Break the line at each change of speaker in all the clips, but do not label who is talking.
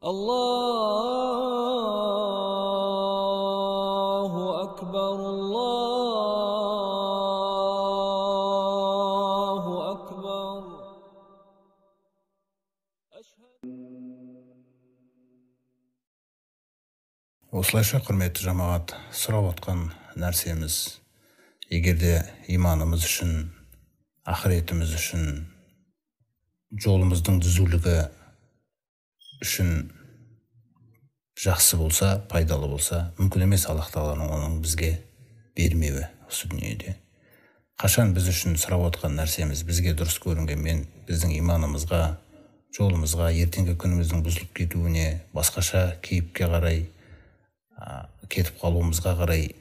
Allahu akbar, Allahu akbar.
Осылайша, құрметті жамағат, сұрап отқан нәрсеміз егер де иманымыз үшін, ақыретіміз үшін, жолымыздың түзулігі үшін жақсы болса, пайдалы болса, мүмкін емес Аллах тағаланың оның бізге бермеуі осы дүниеде. Қашан біз үшін сұрап отқан нәрсеміз бізге дұрыс көрінгенмен, біздің иманымызға, жолымызға, ертеңгі күніміздің бұзылып кетуіне, басқаша кейіпке қарай кетіп қалуымызға қарай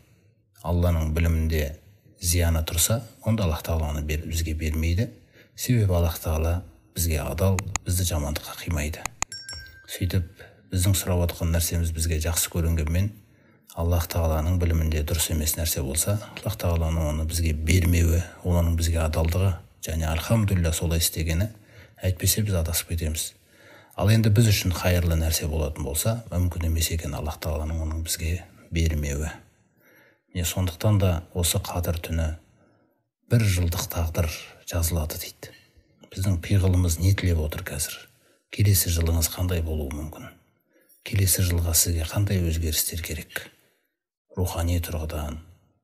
Алланың білімінде зияны тұрса, онда Аллах тағала оны бізге бермейді. Себебі Аллах тағала бізге адал, бізді жамандыққа қимайды. Сөйтіп, біздің сұрап отқан нәрсеміз бізге жақсы көрінгенмен, Аллах тағаланың білімінде дұрыс емес нәрсе болса, Аллах тағаланың оны бізге бермеуі, оның бізге адалдығы және альхамдулилля солай істегені, әйтпесе біз адасып кетеміз. Ал енді біз үшін қайырлы нәрсе болатын болса, мүмкін емес екен Аллах тағаланың оның бізге бермеуі. Міне, сондықтан да осы Қадір түні бір жылдық тағдыр жазылады дейді. Біздің пиғылымыз не тілеп отыр қазір? Келесі жылыңыз қандай болуы мүмкін? Келесі жылға сізге қандай өзгерістер керек? Рухани тұрғыдан,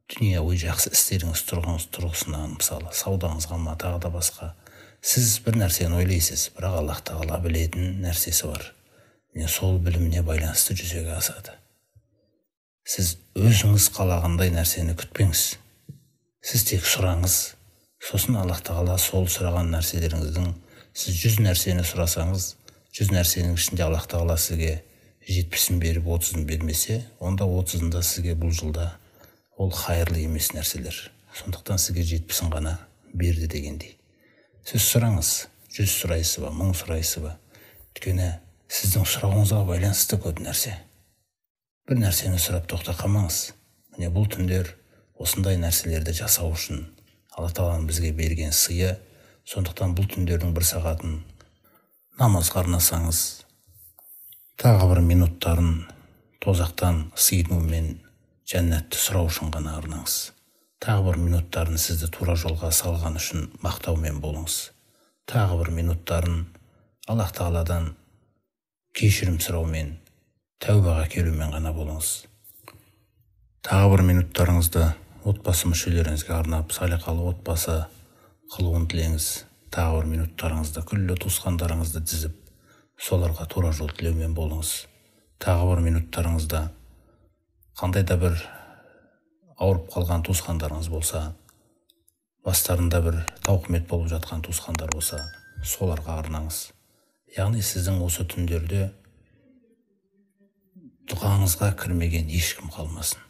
дүниеуи жақсы істеріңіз тұрғысынан, мысалы, саудаңызға ма, тағы да басқа. Сіз бір нәрсені ойлайсыз, бірақ Аллах тағала білетін нәрсесі бар. Міне, сол біліміне байланысты жүзеге асады. Сіз өзіңіз қалағандай нәрсені күтпеңіз. Сіз тек сұраңыз. Сосын Аллах тағала сол сұраған нәрселеріңіздің, сіз 100 нәрсені сұрасаңыз, 100 нәрсенің ішінде Аллах тағала сізге 70-ін беріп, 30-ын бермесе, онда 30-ында сізге бұл жылда ол қайырлы емес нәрселер. Сондықтан сізге 70-ін ғана берді дегендей. Сіз сұраңыз, 100 сұрайсыз ба, 1000 сұрайсыз ба? Өйткені сіздің сұрауыңызға байланысты көп нәрсе. Бір нәрсені сұрап тоқта қалмаңыз. Міне, бұл түндер осындай нәрселерді жасау үшін Алла тағаланың бізге берген сыйы. Сондықтан бұл түндердің бір сағатын намазға арнасаңыз, тағы бір минуттарын тозақтан сыйыну мен жәннатты сұрау үшін ғана арнаңыз. Тағы бір минуттарын сізді тура жолға салған үшін мақтаумен болыңыз. Тағы бір минуттарын Аллах тағаладан кешірім сұраумен, тәубаға келумен ғана болыңыз. Тағы бір минуттарыңызды отбасы мүшелеріңізге арнап, салиқалы отбасы қылуын тілеңіз. Тағы бір минуттарыңызды күллі туысқандарыңызды тізіп, соларға тура жол тілеумен болыңыз. Тағы бір минуттарыңызда қандай да бір ауырып қалған туысқандарыңыз болса, бастарында бір тауқымет болып жатқан туысқандар болса, соларға арнаңыз. Яғни сіздің осы түндерде дұғаңызға кірмеген ешкім қалмасын.